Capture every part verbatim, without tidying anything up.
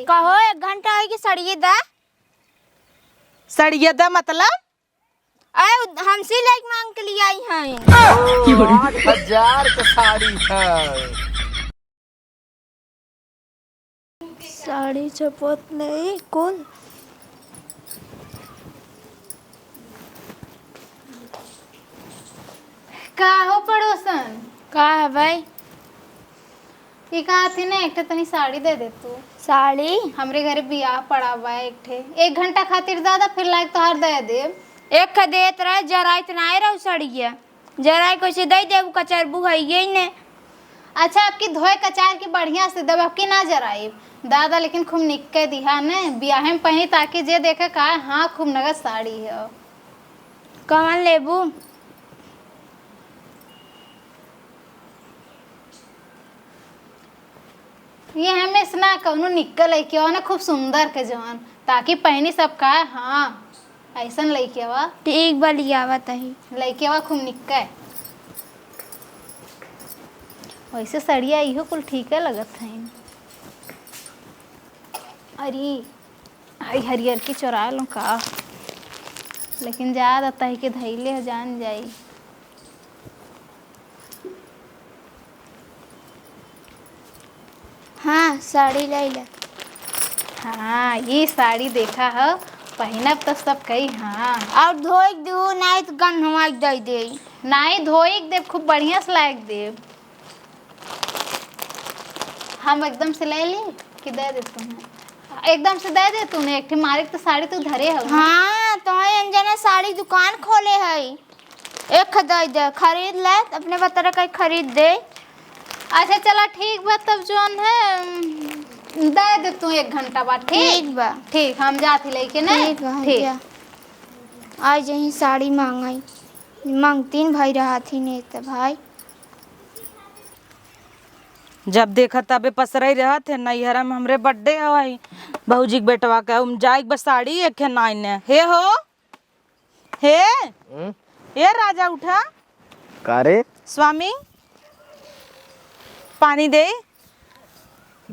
कहो, एक घंटा होई कि सड़िए दा। सड़िए दा मतलब? अरे, हमसे लाइक मांग के लिए आई हैं। ओ, आठ हजार के साड़ी है। साड़ी छपत नहीं, कौन? का हो पड़ोसन? का है भाई? ई कहत ही ना, एक ठे तनी साड़ी दे दे तू। साड़ी? हमरे घरे बियाह पड़ा बा एक ठे, एक घंटा खातिर ज्यादा, फिर लायक तोहार दे देब। एक ठे देत रहे, जराइत नाय रहू सड़िया। जराई कैसे दे देबू, कचरबू है ये ने। अच्छा, आपकी धोए कचार की बढ़िया से देब, आपकी ना जराइब। दादा लेकिन खूब निक्के दिहा ने, बियाहे में पहनी ताकि जे देखे कहा, हाँ, खूब नगद साड़ी है। कवन लेबू? ये हमें से ना कौनो निक्का लइके आवा ना, खूब सुंदर के जवन, ताकि पहनी सब कहा, हाँ, ऐसन लइके आवा। ठीक बा, लियावा तही। लइके आवा खूब निक्का। वैसे सड़िया इहो कुल ठीके लगत है। अरे, हई हरियर की चोरा लो का, लेकिन ज्यादा तही के धैले हो जान जाई। हाँ, साड़ी ले ले। हाँ, ये साड़ी देखा हो, पहिनब तो सब कही हाँ। और धोई दू, नाई तो गंधवा के दे दे। नाई धोई के देब, खूब बढ़िया से लायक देब। हम एकदम से ले ली कि दे दे तूने? एकदम से दे दे तूने, एक ठे मारे के तो साड़ी तू धरे हो। हाँ, तो अंजना साड़ी दुकान खोले है। एक दे दे, खरीद ले, अपने बतरा का खरीद दे। अच्छा चला ठीक बा, तब जौन है, उम, दे दे तू एक घंटा बाद, ठीक? ठीक बा। ठीक, हम जात ही लेके ना। ठीक बा, ठीक। जा। आज यही साड़ी मांगाई, मांगतीन भाई रहत ही नहीं तो भाई। जब देखा तबे पसरई रहत है, नैहरा में हमरे birthday हवाई, भौजी के बेटवा के, उम, जाइक बस साड़ी एक है नाइन है। हे हो, हे, हम्म? ए राजा उठा। का रे? स्वामी, पानी दे।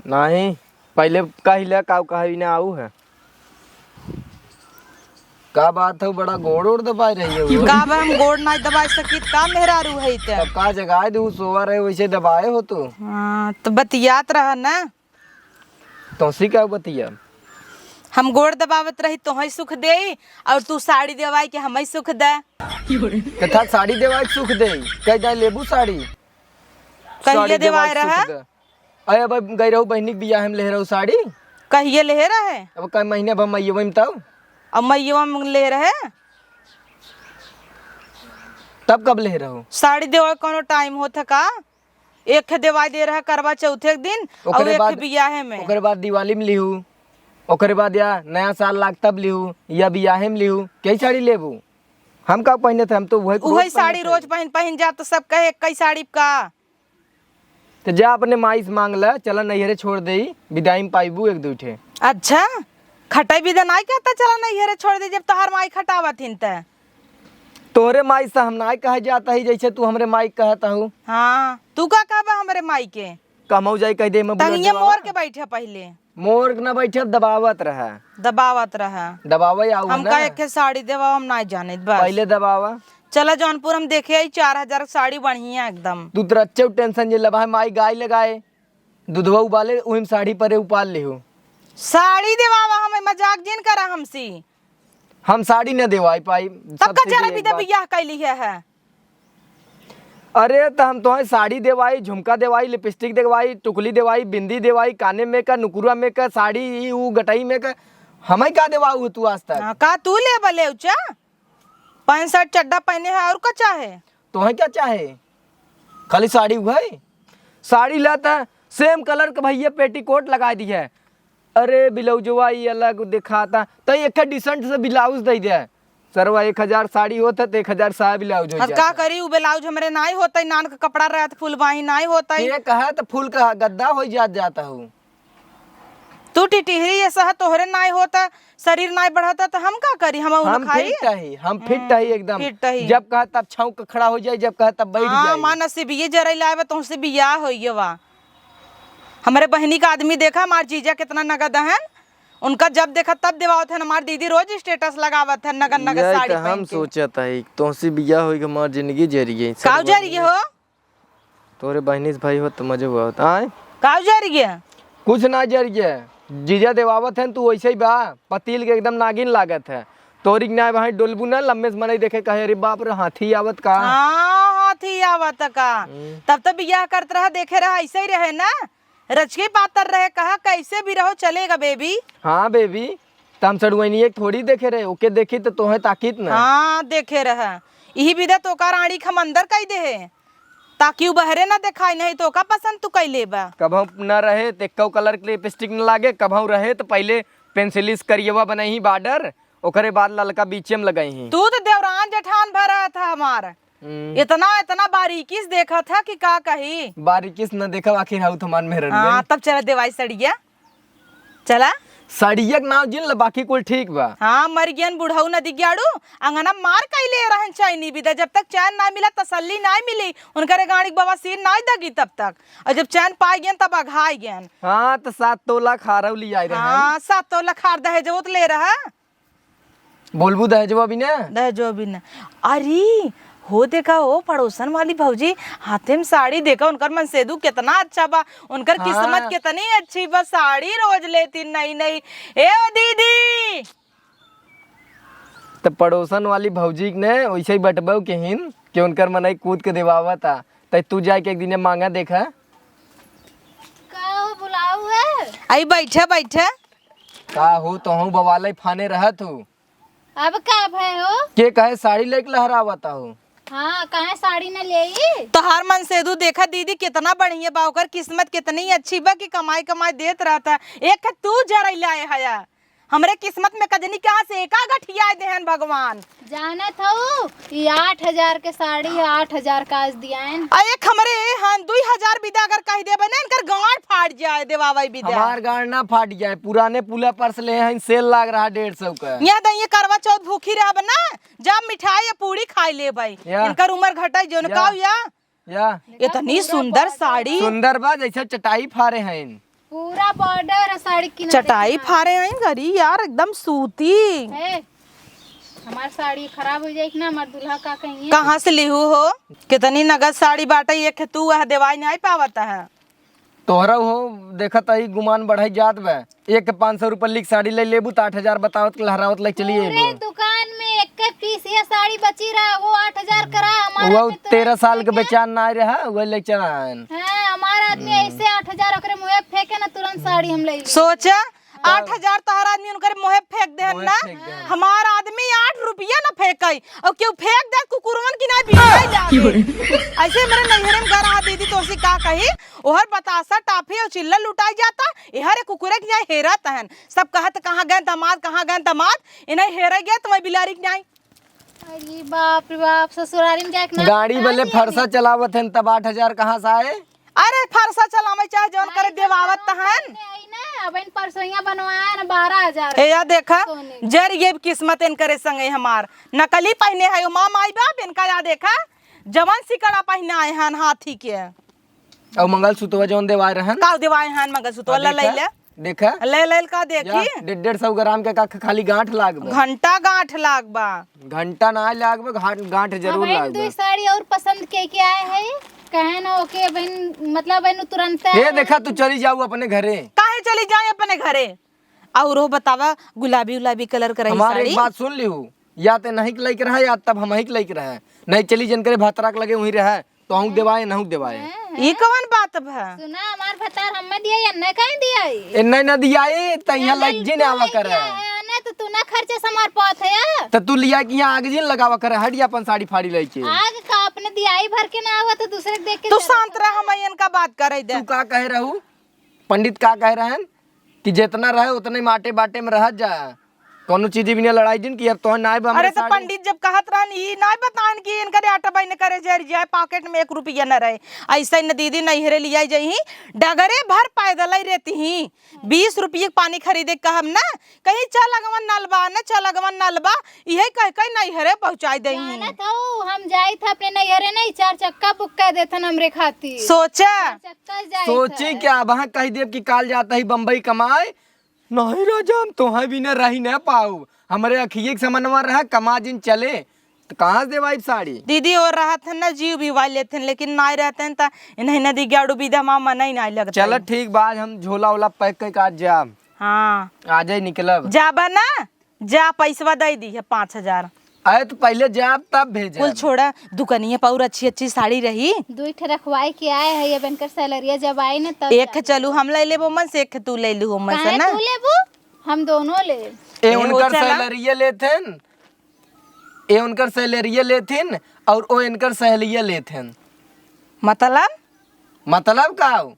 नहीं, पहले कहिला का कही ना आऊ है। का बात है, बड़ा गोड़ ओड़ दबाए रही है वो? का बा, हम गोड़ नाई दबाए सकित, का मेहरारू है ते? तब का जगाए दू, सोवा रहे वैसे दबाए हो तू। हाँ, तो बतियात रहा ना। तोसी का बतिया? हम गोड़ दबावत रही तोहई सुख देई, और तू साड़ी देवाई के हमई सुख दे। कथा साड़ी देवाई के सुख देई, कह दे लेबू साड़ी। कहिए साड़ी देवाए देवाई के सुख रहा? दे। अरे अब गई रहू बहनी के बियाह में ले रहू साड़ी। कहिए ले रहे? अब कई महीने भर मइयवा में तब। अब मइयवा में ले रहे? तब कब ले रहू? साड़ी देवाई कौनो time होत है का? एक ठे देवाई दे रहा करवा चौथे के दिन, और ओकरे एक ठे बाद, बियाहे में। ओकरे बाद दिवाली में लिहू, ओकरे बाद या नया साल लाग तब लिहू, या बियाहे में लिहू, कई साड़ी लेबू? हम का पहिने थे, हम तो वही उहे रोज साड़ी पहिने थे। रोज पहिन, पहिन जा तो सब कहे, "कई साड़ी का?" तो जा अपने माई से मांग ले, चला नैहरे छोड़ देई, विदाई में पाइबू एक दू ठे। अच्छा, खटाई विदा नाई कहता, चला नैहरे छोड़ दे, जब तोहार माई खटावत हिन त। तोहरे माई से हम नाई कहे जात ही, जैसे तू हमरे माई कहत हऊ। हाँ, तू का कहबा हमरे माई के? कहमऊ जाई कह दे, मैं बुलेट टंगिया दबावा। मोर के बैठे पहिले। मोर के ना बैठे, दबावत रहा। दबावत रहा। दबावे आऊ है हमका ना। एक ठे साड़ी देवा, हम नाई जानित बस। पहिले दबावा। चला जौनपुर हम देखे आई, चार हजार के साड़ी बढ़िया एकदम। तू तो रच्चे tension जे लबा है, माई गाय लगाए, दूधवा उबाले, उही में साड़ी परे उपाल लेहू। साड़ी देवावा, हमें मजाक जिन करा हमसे। हम साड़ी न देवाई पाई, तब सबसे का चला ये एक बिदा बात। बियाह कैली है, है? अरे, त हम तोहे साड़ी देवाई, झुमका देवाई, लिपस्टिक देवाई, टुकली देवाई, बिंदी देवाई, काने में का, नुकुरा में का, साड़ी, ई, ऊ, गटई में का, हमें का देवाऊ तू आज तक? हाँ, का तू ले बले उचा? पैंट शर्ट चड्ढा पहने है, और का चाहे? तोहे क्या चाहे? खाली साड़ी हुआ है? साड़ी ला त same colour के भैया पेटीकोट लगा दी है। अरे, ब्लाउजवा ई अलग दिखाता, त एक ठे decent से ब्लाउज दे दे। सरवा एक हजार साड़ी होत है, त एक हजार साया ब्लाउज हो अब जाता। का करी, उ ब्लाउज हमरे नाई होता, नान के कपड़ा रहत, फुल बाही नाई होता। ये कहा त फुल का गद्दा हो जात, जाता हूँ। तू टिटिहरी ये सह तोहरे नाई होता, शरीर नाई बढ़ता, त हम का करी, हम उन हम खाई? Fit हई, हम fit हई एकदम। Fit हई। जब कहा तब छौंक के खड़ा हो जाए, जब कहा तब बैठ हाँ, जाए। माँ नसीबिये जरई लाए बा, तोहसे बियाह होइए बा। हमरे बहिनी का आदमी देखा, हमार जीजा कितना नगद हन, उनका जब देखा तब देवावत हन। हमार दीदी रोज status लगावत हन नगद नगद यही साड़ी तो पहन हम के। सोचत हई, तोहसे बियाह होई के हमार जिंदगी जरिए। काउ जरिए हो? तोरे बहिनी से भाई हो तो मजे हुआ होता। आय? काउ जरिए? कुछ ना जरिए। जीजा देवावत हन, तू वैसे ही बा, पतील के एकदम नागिन लागत है। तोरी के नाय भाई डोलबू ना, लम्बे से मनई देखे कहे, "अरे बाप रे, हाथी आवत का?" हाँ, हाथी आवत का। हम्म। तब तो बियाह करत रहा, देखे रहा, ऐसे ही रहे ना। रचके पातर रहे, कहा, "कैसे भी रहो, चलेगा बेबी।" हाँ बेबी, त हम सड़ुआइनिए के थोड़ी देखे रहे, ओके देखी त तोहे ताकित ना। हाँ, देखे रहे। इही बिदा तो ओकर आड़ी के हम अंदर कई दे है, ताकि उ बहरे ना देखाई, नहीं तो ओका पसंद तू कई लेबा। कभौ ना रहे त एक्कौ कलर के लिपस्टिक न लागे, कभौ रहे त पहिले पेंसिल से करियवा बनइही बॉर्डर, ओकरे बाद ललका बीचे में लगइही। तू तो देवरान जेठान भरा था हमार। हम्म। इतना, इतना बारीकी से देखा था कि का कही। बारीकी से न देखब, आखिर हऊ तो हमार मेहररुए। हाँ, तब चला देवाई सड़िया, चला। सड़िया के नाव जिन ल, बाकी कुल ठीक बा। हाँ, मर गयन बुढ़ऊ नदी ग्याड़ू, अंगना मार कइले रहन चैनी बिदा। जब तक चैन ना मिला, तसल्ली ना मिली, उनकरे गाड़ी के बवासीर ना दगी तब तक। और जब चैन पाई गयन, तब अघाई गयन। हाँ, त सात तोला खारव लियाई रहन। हाँ, सात तोला खार दहेजवो त ले रहा। बोलबू दहेजवा बिना? दहेजवा बिना। अरे, हो देखा हो, पड़ोसन वाली भौजी हाथे में साड़ी देखा, उनकर मनसेदू कितना अच्छा बा, उनकर हाँ। किस्मत कितनी अच्छी बा, साड़ी रोज लेती नई नई। ए ओ दीदी! त पड़ोसन वाली भौजी ने वैसे ही बटबऊ के हिन कि उनकर मनई कूद के देवावता, त तू जाए के एक दिन मांगा देखा। का हो बुलाऊ है? आई बैठा, बैठा। का हो, तोहू बवाले फाने रहत हो? अब का भय हो? के कहे साड़ी लेके लहरावत हो? हाँ, काहे साड़ी न लेई? तोहार मनसेदू देखा दीदी, कितना बढ़िया बा, ओकर किस्मत कितनी अच्छी बा कि कमाई कमाई देत रहता। एक तू जरई लाए हया, हमरे किस्मत में कजनी कहाँ से एका गठिया देहन भगवान। जानत हऊ, ई आठ हजार के साड़ी है, आठ हजार का आज दियाएन। आ एक हमरे हन दुई हजार बिदा अगर कह देबे ना, इनकर गांड फाट जाए, देवावई बिदा। हमार गांड ना फाट जाए, पुराने पुला पर्स ले हैं, सेल लाग रहा डेढ़ सौ का। यहाँ दइये करवा चौथ भूखी रहब ना, जब मिठाई या पूरी खाई लेबे। या। इनकर उम्र घटाई जोन या। काऊ या। या। इतनी सुंदर साड़ी। सुंदर बा, जैसे चटाई फारे हैं। पूरा बॉर्डर है साड़ी की। चटाई फारे हैं गरी यार, एकदम सूती। ए, हमार साड़ी खराब हो जाई कि ना, हमार दूल्हा का कहिए। कहाँ से लिहू हो? कितनी नगद साड़ी बाटे, एक तू वह देवाई नहीं पावत है। तोहरा हो, देखत ही गुमान बढ़ाई जात बा। एक के पाँच सौ रुपया लिख साड़ी ले लेबू त आठ हजार बतावत के लहरावत ले चली पूरे अइबू। दुकान में एक एक पीस ये साड़ी बची रहा, वो आठ हजार करा, हमारा वो में तो तेरह साल के बेचान ना रहा, वो ले चला आन। हाँ, हमारा आदमी हम्म। ऐसे आठ हजार ओकरे मुँहे फेंके ना, तुरंत साड़ी हम ले ली। सोचा, आठ हजार तोहर आदमी उनकर मुँहे फेंक देहन मोहे ना, फेंक देहन। हमार आदमी आठ रुपया ना फेंकई, और केहू फेंक दे कुकुरवन की ना बिकाई जाए। ऐसे मेरे नैहरे में घर आ दीदी, तोसे का कही, ओहर बतासा, टाफी और चिल्ला लुटाई जाता, एहर कुकुरे की यहाँ हेरत हन। सब कहत, "कहाँ गए दामाद, कहाँ गए दामाद?" इन्हें हेरे गए तो मैं बिलारी की नहीं। अरे बाप रे बाप, ससुरारी में जाके ना गाड़ी बता बले दिया फरसा नहीं। चलावत हन, तब आठ हजार कहाँ से आए? अरे फरसा चलावे चाहे जौन करे, भाई, देवावत तो हन। आई ना, अब इन परसोइया बनवाए ना बारह हजार ए, या देखा, सोने के। जर ये किस्मत इनकरे संगे हमार। नकली पहने है, ओ माँ, माई बाप, इनका या देखा, जवन सिकड़ा पहनाए हन हाथी के। और मंगलसूत्रवा जौन देवाए रहन। का देवाए हन मंगलसूत्रवा? आ, ला, देखा, ले, ले। देखा। ले, ले, का देखी? या, डेढ़, डेढ़ सौ ग्राम के का ख-, खाली गांठ लाग बा। घंटा गांठ लाग बा। घंटा ना लाग बा, घाट-, गांठ जरूर अब लाग दुई बा। साड़ी और पसंद के के आए हैं, कहे ना ओके बहन, मतलब बहन तुरंत ये आए देखा, हैं। तू चली जाऊ अपने घरे। काहे चली जाए अपने घरे? और वो बतावा, गुलाबी उलाबी कलर के रही हमार एक साड़ी। बात सुन लिहू, या ते नहीं के लइके रहा, या तब हम ही के लइके रहा। नहीं चली जन करे भातरा के लगे वहीं रहा। तो हूँ देवाए, नहूँ देवाए। हैं, ई हैं। कवन बात भा? सुना, हमार भतार हमें दिया या न कहीं दिया ई? ए, नहीं ना दिया ई, त यहाँ लइक जिन आवा करे। ना तो तू ना खर्चे समार पात है या? त तू लिया कि यहाँ आग जिन लगावा करे, हट जा अपन साड़ी फाड़ी लइके। आग का अपने दियाई भर के ना आवा तो दूसरे के देख के तू जरा शांत रह, हम इनका बात करे दे। तू का कहे रहू? पंडित का कहे रहन कि जितना रहे उतने माटे बाटे में रह जा। कौनो चीज बिना लड़ाई जिन कि अब तोहन नाय बा हमरे अरे तो साड़ी। पंडित जब कहत रहन, ई नाय बतान कि इनकरे आटा बहिने करे जर जाए, पॉकेट में एक रुपया न रहे। ऐसे न दीदी नैहरे लिया जइही, डगरे भर पैदल ही रहती ही। बीस रुपये के पानी खरीदे के कहब ना, कहीं चल अगवन नल बा, न चल अगवन नल बा, इहे कह के नैहरे पहुँचाई देही। जानत हऊ, हम जाइत ह अपने नैहरे नहीं, चार चक्का बुक कर देथन हमरे खातिर। सोचा। चार चक्का जाइत सोची ह। क्या, अब हाँ कह देब कि काल जाता ही बम्बई कमाए, नहीं राजा, हम तोहे बिना रही न पाऊ। हमरे अखिए के समनवा रहा, कमा जिन चले, तो कहाँ से देवाई साड़ी? दीदी, और रहत हन ना, जीव भी वाई लेत हन, लेकिन नाय रहत हन, त इन्हें नदी गाड़ू विधा मा मन ही नाय लगत चल है। ठीक बा, आज हम झोला ओला पैक करके आज जाब। हाँ। आज ही निकलब। जाबा ना, जा, पैसवा दे दी है पाँच हजार। अरे, तो पहले जाब, तब भेजे। कुल छोड़ा, दुकानिया पर और अच्छी अच्छी साड़ी रही। दुई ठे रखवाई के आए है, ये बनकर सैलरिया जब आई ना, तब एक जाब। चलू, हम ले लेबो मन से, एक तू ले लू मन से काहे ना। तू लेबू? हम दोनों ले। ए, ए, हो उनकर चला। सैलरिया लेथिन, ए, उनकर सैलरिया लेथिन, और ओ, इनकर सहेलिया लेथिन। मतलब? मतलब का हो?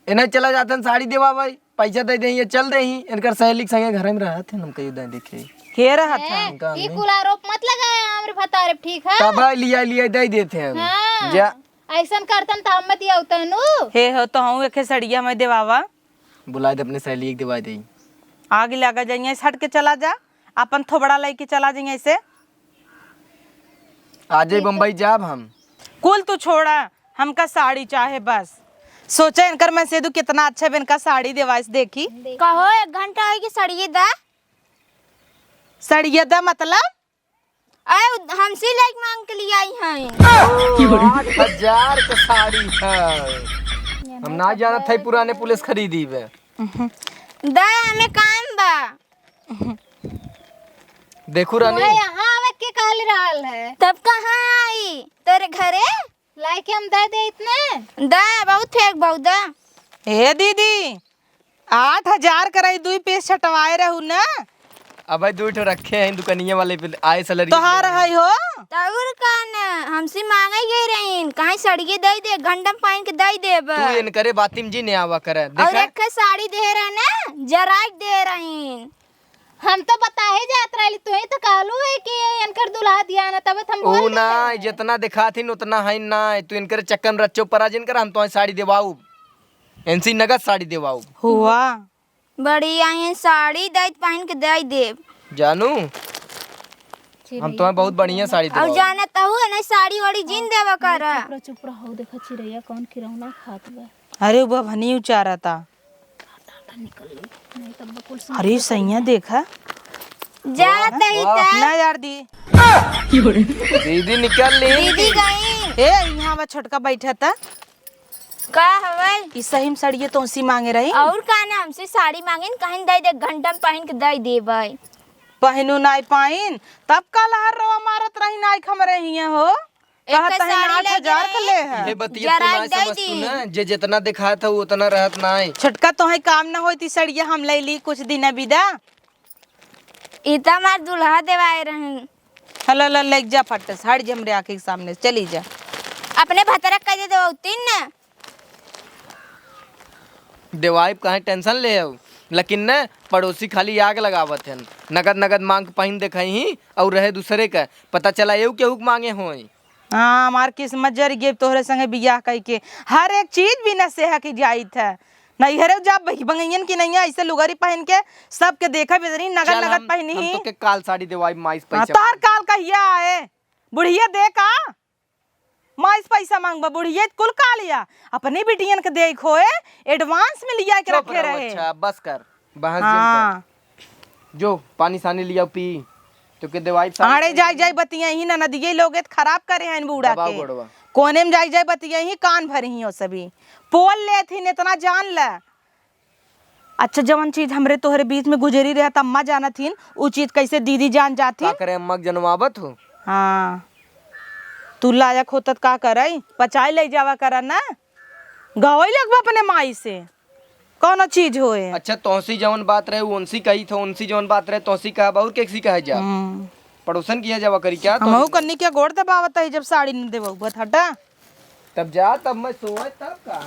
इन्हें चला जाते हैं साड़ी देवा भाई, पैसा दे दे, ये चल दे ही, इनकर सहेली के संगे घर में रहत हैं, हम कहियो दे देखे। के रहत हैं? उनका ई नहीं। कुल आरोप मत लगाए हमरे भतारे, ठीक है? तब लिया, लिया दे देते हैं। हाँ। जा। ऐसन करतन त हम मत दिया उतनु। हे हो, तो हूँ एक सड़िया में देवावा। बुलाए दे अपने सहेली के, देवाई दे। आग लगा जाइए, हट के चला जा, अपन थोबड़ा लेके चला जाइए ऐसे। आज ही बम्बई जाब हम। कुल तू छोड़ा, हमका साड़ी चाहे बस। सोचे इनकर मैं सेदू कितना अच्छा बा, इनका साड़ी देवाइस देखी। कहो, एक घंटा होई कि सड़िए दा। सड़िए दा मतलब? अरे, उ-, हमसे लाइक मांग के लिए आई हैं। आठ हजार के साड़ी है। हम ना जानत है पुराने पुलिस खरीदी बे। दा, हमें काम बा। देखू रानी। तोहे यहाँ आवे के कहल रहल है। तब कहाँ आई? तोरे घरे? लाइके हम दे दे इतने। दा, बहुत फेंक बहु दा। ए दीदी, आठ हजार कराई, दुई पीस छटवाए रहू ना। अबे दुई ठो रखे हैं दुकनिया वाले पे, आए सैलरी तोहार है हो। तौर का ना, हमसे मांगे गए रहीन, कहीं सड़िए दे दे, घंटम पहन के दे देब। तू इनकरे बातिम जी ने आवा करे, और देखा? एक ठे साड़ी दे रहे ना, जराई दे रहीन। हम तो बताहे जात रहली, तू ही तो कहलू है कि इनकर दुल्हा दिया ना, तब हम बोल ऊ ना, देते हैं। जितना दिखाथिन उतना है ना, तू इनकर चक्कर में रच्चो परा जिनकर, हम तो साड़ी देवाऊ। इनसे नगद साड़ी देवाऊ। हुआ। बढ़िया है साड़ी, दई पहन के दई देब। जानू, हम तुम्हें बहुत बढ़िया साड़ी और देवाऊ। जानत हूँ, नहीं साड़ी वाड़ी जिन देवा कर। चुप रह, चुप रह, हो देखा चिड़ैया कौन खिलौना खात बा। अरे, वो बभनी उचारता। अरे सैया देखा। जात ही वाह। त। ना यार दी। दीदी निकल ली। दीदी गई। ए, यहाँ बा छोटका बैठा था। का हवल? ई सही में सड़िए तोसी मांगे रही। और का ना हमसे साड़ी मांगिन, कहिन दे दे, घंटा में पहन के दे देबै। पहनू नाई पाइन, तब का लहर रवा मारत रही नाई हमरे हियाँ हो। एक कहत हन साड़ी आठ हजार लेके के ले है। ये बतिया तू जरा ना दे समझ तू दी। ना, जे जितना दिखात है, वो उतना रहत ना है। छोटका तोहे काम ना होई, ती सड़िया हम ले ली कुछ दिन बिदा। ई त हमार दुल्हा देवाए रहन। हला, ला, लेके जा फट से, हट जा हमरे आँखी के सामने से, चली जा। अपने भतरा कह दे दो, तीन ना। देवाइब काहे टेंशन ले हो, लेकिन न पड़ोसी खाली आग लगावत हन, नगद नगद मांग के पहिन देखई ही और रहे दूसरे का, पता चला एहू केहू के मांगे होई। हाँ, हमार किस्मत जर गई तोहरे संगे बियाह कई के। हर एक चीज बिना सेहा की जाइत है। नैहरे जा बंगैयन की नैया ऐसे लुगरी पहन के सबके देखा बेदरी नगद चल नगद हम, पहनी हम ही। तो के काल साड़ी देवाई माइस हाँ, पैसा तोहर मांग के। काल कहिया आए? बुढ़िया दे का? माइस पैसा मांगबा बुढ़िया कुल कालिया। अपनी बिटियन के दे खोए, एडवांस में लिया के चुप रखे रहो, रहे। अच्छा, बस कर, बहस जिन कर। हाँ। जो पानी सानी लिया पी, तो के देवाई सारी आड़े पी। जाई जाई बतिया ही ना नदिये लोग एत खराब करे हैं बूढ़ा दबाओ के। गोड़वा। कोने में जाई जाई बतिया ही कान भरी ही हो सभी। पोल ले थी इतना जान ले। अच्छा, जवन चीज हमरे तोहरे बीच में गुजरी रहे, त अम्मा जानत हिन, उ चीज कैसे दीदी जान जात का हिन? करे अम्मा के जनवावत हो? हाँ, तू लायक होत त का करई, पचाई ले जावा करा ना, गवई लगबा अपने माई से, कौनो चीज होए। अच्छा, तोहसी जवन बात रहे, उ उनसी कही थो, उनसी जवन बात रहे, तोहसी कहा, और केकसी कहे जा? हम्म। पड़ोसन किया जावा करी क्या? हमहू तोहसी कन्नी के गोड़ दबावत है, जब साड़ी न देबो, बत हटा। तब जा, तब मैं सोए, तब का?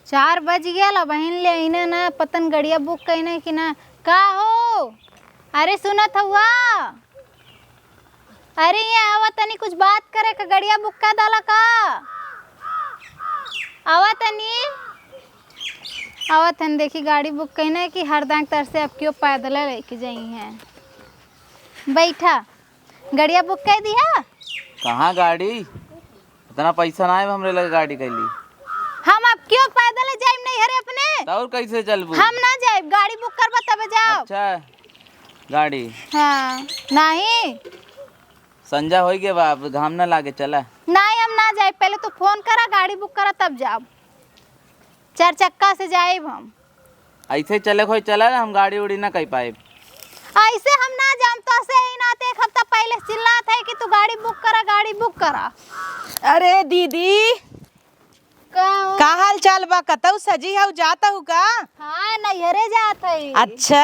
चार बज गया ला बहिन ले इने ना पतन गड़िया बुक कइने कि ना का हो? अरे सुनत हउआ? अरे ये आवा तनी, कुछ बात करे का, गड़िया बुक कर डाला का? आवा तनी, आवा तनी, देखी गाड़ी बुक कइने कि हर दांग तर से अब क्यों पैदल लेके जाई हैं। बैठा, गड़िया बुक कर दिया। कहाँ गाड़ी? इतना पैसा ना है हमरे लगे गाड़ी के लिए। हम अब क्यों पैदल जाइब नैहरे अपने? तो और कैसे चलबू? हम ना जाइब, गाड़ी बुक करबा तबे जाब। अच्छा, गाड़ी। हाँ, नहीं। संझा होई गया बा, अब घाम ना लागे, चला। नहीं, हम ना जाइब, पहले तू फोन करा, गाड़ी बुक करा तब जाब। चार चक्का से जाइब हम। ऐसे चले कोई चला ना, हम गाड़ी उड़ी ना कह पाइब। ऐसे हम ना जाम, तो से ही नाते एक हफ्ता पहले चिल्लात है कि तू गाड़ी बुक करा, गाड़ी बुक करा। अरे दीदी, का हो? का हाल चाल बा? कतऊ सजी हऊ, जात हऊ का? हाँ, नैहरे जात है। अच्छा,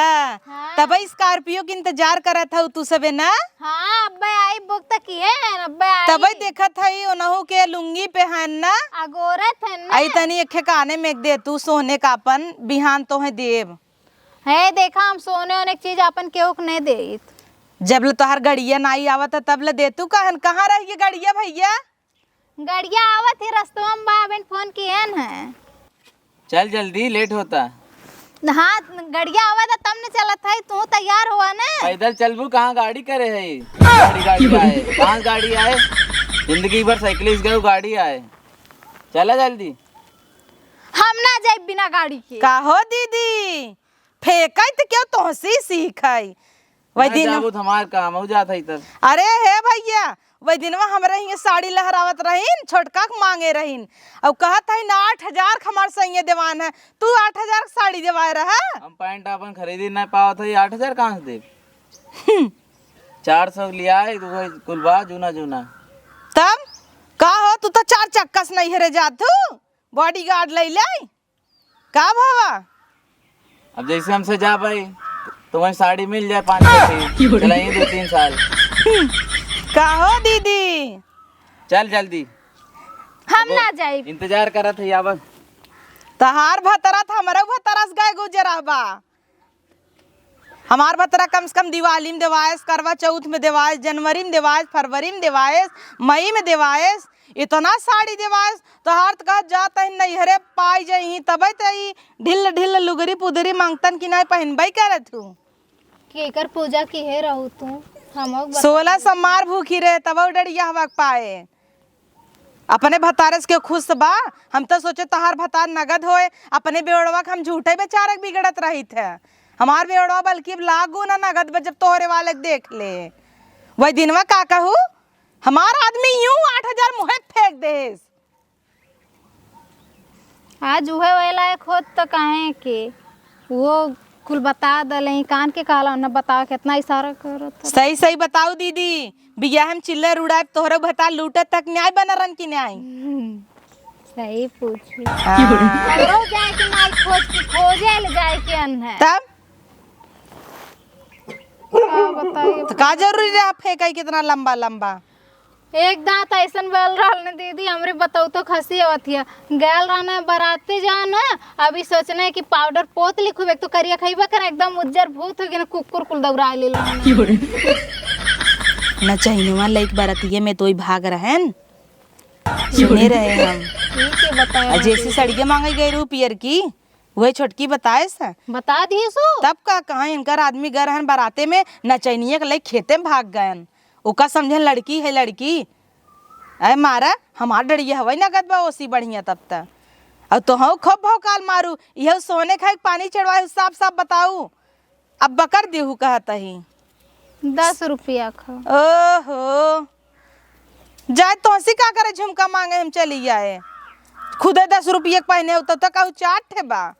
हाँ। तब स्कॉर्पियो के इंतजार करत हऊ तू सबे ना? हाँ, अब्बे आई, बुक त किहे हैं, अब्बे आई। तबे देखत हई, ओनहु के लुंगी पे हन ना। अगोरत हन ना। आई तनी एक ठे काने में दे तू सोने का अपन, बिहान तोहे देब। हे देखा, हम सोने ओने के चीज अपन केहू के नहीं देत। जब ले तोहार गड़िया नाई आवत है, तब ले दे तू कहन। कहाँ रह गई गड़िया भैया? गड़िया आवत ही रस्तवा में बा, अबे फोन किहन है। चल जल्दी, लेट होता। हाँ, गड़िया आवत है तब न चलत है, तू तैयार हुआ न। पैदल चलबू, कहाँ गाड़ी करे है? गाड़ी, गाड़ी आए, कहाँ गाड़ी आए? जिंदगी भर साइकिल से गए, गाड़ी आए। चला जल्दी। हम ना जाइब बिना गाड़ी के। का हो दीदी, फेंकई त क्यों तोहसी सीख है? वही ना दिन जाबू त हमार काम हो जात है तब। अरे हे भैया, वही दिनवा हमरे हियां साड़ी लहरावत रहीन, छोटका के मांगे रहीन, और कहत है ना आठ हजार के हमार सैये देवान है, तू आठ हजार के साड़ी देवाए रहा। हम पैंट अपन खरीदी ना पावत है, आठ हजार कहाँ से देब? हम्म। चार सौ लिया है, तू कुल बा जूना जूना। तब का हो, तू तो चार चक्का से नैहरे जात हू, बॉडीगार्ड ले ले। का भावा? अब जैसे हमसे जा भाई, तो वहीं साड़ी मिल जाए पाँच छह की, चलाइए दो तीन साल। का हो दीदी? चल जल्दी। हम अब ना जाइब। इंतजार करत है, आवा। तहार भतरा त हमरो भतरा से गए गुजरा बा। हमार भतरा कम से कम दिवाली में देवायस, करवा चौथ में देवायस, जनवरी में देवायस, फरवरी में देवायस, मई में देवायस, इतना साड़ी देवायस। तोहार त कहत जात है नैहरे पाई जइहीं, तबे त ई ढिल्ल ढिल्ल लुगरी पुदरी मांगतन कि नाहीं पहिनबे करत हूँ। केकर पूजा किहे रहू तू? हमहू के बता। सोलह सोमवार भूखी रहे, तब डरिया हवा के पाए। अपने भतारे से क्यों खुश बा? हम तो सोचे तोहार भतार नगद होए, अपने बेवड़वा के हम झूठे बेचारे के बिगड़त रहित है। हमार बेवड़वा बल्कि अब लागू ना नगद बा, जब तोहरे वाले के देख ले। वही दिनवा का कहू, हमार आदमी यूं आठ हजार मुँहे फेंक देस। आज उहे वही लायक होत त काहे के वो कुल बता दले, कान के कहला न बतावे, कितना इशारा करत ह। सही सही बताऊ दीदी, बियाह में चिल्लर उड़ाए, तोहरो भतार लूटे तक न्याय बनरन की न्याय। हम्म, सही पूछी। हाँ। हमरो जाए के माल खोज के, खोजे ले जाए के अन है। तब? का बताई? तो का जरूरी रहा फेंकाई कितना लंबा लंबा? एक दांत ऐसन बल रहल न दीदी, हमरे बतौतो खसी आवत हिया। गैल रहना बराते जाना, अभी सोचना है कि पाउडर पोत ली खूब, एक तो करिया खइबा करे, एकदम उज्जर भूत हो गया ना, कुकुर कुल दौड़ा ले लेना। नचैनवा लइक बरतिये में तोई भाग रहन। सुने रहे हम। ठीक है, बताया आ, जैसी दीदी। सड़िया मांगे गए रहू पियर की, वही छोटकी बताए सा। बता दी सो। तब का कहाँ इनकर आदमी गए रहन बराते में, नचैनिया के लइक खेते में भाग गयन। ओका समझन लड़की है लड़की। अरे मारा, हमार डरिया हवाई नगद बा ओसी बढ़िया तब त। और तोहू खूब भौकाल मारू, इहू सोने खाए के पानी चढ़वाए, साफ साफ बताऊ। अब बकर देहू कहत ही। दस रुपया खा। ओहो, जाए तोसी का करे, झुमका मांगे हम चली आए। खुदे दस रुपये के पहने हो तब तक कहू चार ठे बा।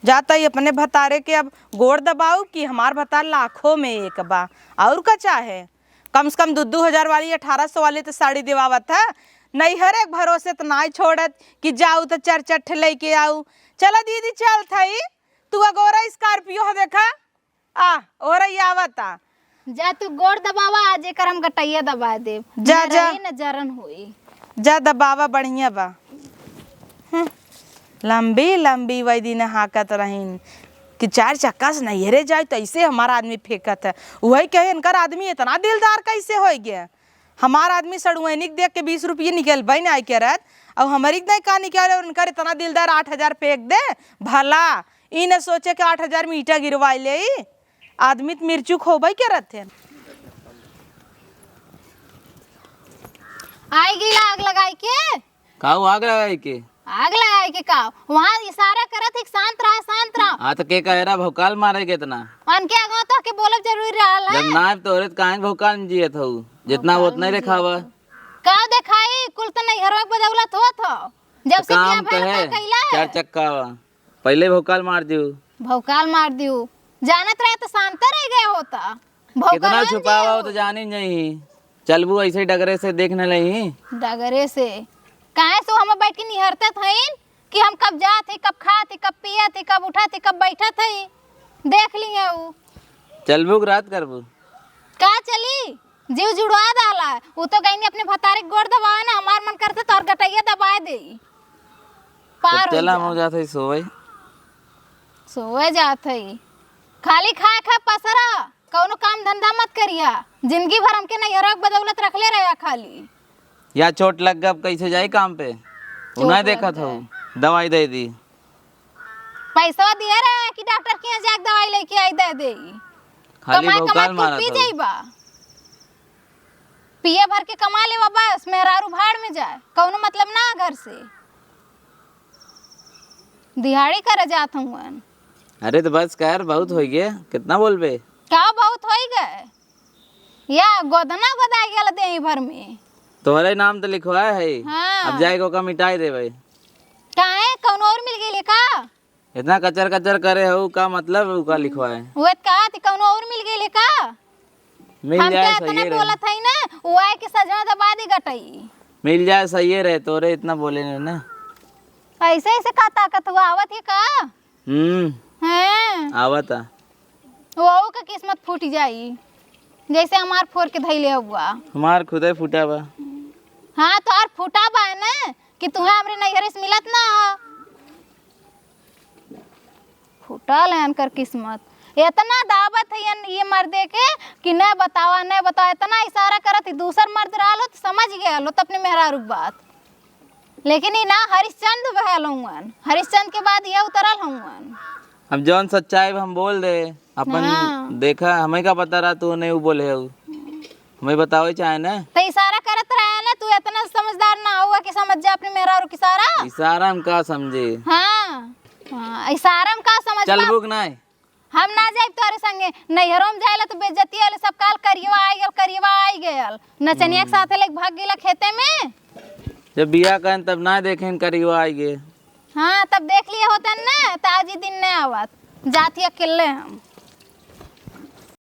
जाता ही अपने भतारे के अब गोड़ दबाऊ कि हमार भतार लाखों में एक बा। और का चाहे? कम से कम दू दू हजार वाली, अठारह सौ वाली तो साड़ी दिवावत है। नैहरे के भरोसे तो नाई छोड़त कि जाऊ तो चार चार ठे लेके आऊ। चला दीदी, चल थई, तू अगोरा स्कॉर्पियो ह देखा, आ, ओरई आवता। जा तू गोड़ दबावा, आज एकर हम गटैया दबा देब। जा, न जा। रही, न जरन होई। जा दबावा, बढ़िया बा। हम्म, लंबी लंबी वही दिन हाकत रहीन। कि चार चक्का से नैहरे जाए तो ऐसे हमार आदमी फेंकत है। वही कहे, इनकर आदमी इतना दिलदार कैसे होइ गया? हमार आदमी सड़ुआइनी के देख के बीस रुपये निकलबे नाहीं करत, अउर हमरी के नाहीं का निकाले, अउर इनकर इतना दिलदार आठ हजार फेंक दे। भला ई न सोचे कि आठ हजार में ईंटा गिरवाइ लेई, आदमी त मिर्चू खोबे करत है। आइ गइला आग लगाइ के। का हो आग लगाइ के? आग लगाइ के का? वहाँ इशारा करत ही, शांत रहा, शांत रहा। हाँ, तो के कहे रहा भौकाल मारे के इतना? उनके आगे तो के बोलब जरूरी रहल है। जब ना आए तो औरत काहे भौकाल में जियत हऊ? जितना भौकाल उतना ही में देखावा। जियत हऊ। का देखाई? कुल तो नैहरवा के बदौलत होत हो। जब तो से काम बियाह भइल तो है, का कइला है? चार चक्का वा। पहिले भौकाल मार दिउ। भौकाल मार दिउ। जानत रहे तो शांत रह गए होता। भौकाल कितना में छुपावा जियत हो तो हऊ। जानी नहीं। चलबू ऐसे डगरे से देख न लही। डगरे से? काहे से हम बैठ के निहरते थईन कि हम कब जात ही, कब खात ही, कब पियत ही, कब उठत ही, कब बैठत ही। देख लिए उ। चलबू कि रात करबू? का चली? जीव जुड़वा डाला। उ तो गईनी अपने भतारे के गोड़ दबावे ना, हमार मन करते तोर गटैया दबाए दे। पार तब हो चला, जा। हम जात हई सोवे। सोवे जात हई। खाली खाए खा पसरा, कौनो काम धंधा मत करिया। जिंदगी भर हमके नैहरा के बदौलत रखले रहा खाली। या चोट लग गब कैसे जाई काम पे? चोट उन्हें लग देखत गए। हऊ, दवाई दे दी। पैसा दिए रहे कि डॉक्टर के यहाँ जाके दवाई लेके आई, दे दे। खाली कमाए, कमाए भौकाल तू मारत पी हऊ। जाइबा। पिए भर के कमा लेवा बस, मेहरारू भाड़ में जाए, कौनो मतलब ना घर से। दिहाड़ी करे जात हूँ। अरे तो बस कर, बहुत होइ गए, कितना बोलबे? का बहुत होइ गए? या गोदना गोदाइ गेल देही भर में। तोहरे नाम तो लिखवाए है। हाँ। अब जाए के ओका मिटाई देबे। काहे, कौनो और मिल गइल है का? इतना कचर कचर करे हऊ, का मतलब है, का लिखवाए? वो कहा थी, कौनो और मिल गइल है का? मिल हमके जाए, इतना सही रहे। बोलत है ना, वो आए के सजना दबा दी गटई। मिल जाए, सही रहे, तोरे इतना बोले ने ना। ऐसे, ऐसे का ताकत हुआ, आवत है का? हम्म। हैं? आवता। वहू के किस्मत फूट जाई, जैसे हमार फोर के धैले हुआ। हमार खुदे फूटा बा। हाँ, तोहार फूटा बा ना, कि तुहें हमरे नैहरे से मिलत ना हो। फूटल है इनकर किस्मत। इतना दावत है ये, ये मर्दे के कि न बतावा, न बतावा। इतना इशारा करत ही, दूसर मर्द रहल हो तो समझ गए लो तो अपने मेहरारू के बात। लेकिन ई ना हरिश्चंद भयल हउअन, हरिश्चंद के बाद ये उतरल हउअन। अब जौन सच्चाई बा हम बोल दे, अपन हाँ। देखा, हमें का पता रहा तू नहीं वो बोले हऊ। हमें बतावे चाहे ना। तो इशारा करत रहे ना, तू इतना समझदार ना हुआ कि समझ जा अपने मेहरारू के इशारा। इशारा हम का समझे? हाँ, हाँ, इशारा हम का समझ पा- चलबू कि नहीं? हम ना जाइब तोहरे संगे, नैहरो में जाए ला तो बेइज्जती वाले सब काल करियवा आई गयल, करियवा आई गयल। नचनिया के हम्म। साथे लेके भाग गइला खेते में। जब बियाह करें तब ना देखें करियवा आई गए। हाँ, तब देख लिए होतन ना, तो आज ही दिन नहीं आवत। जात ही अकेले हम।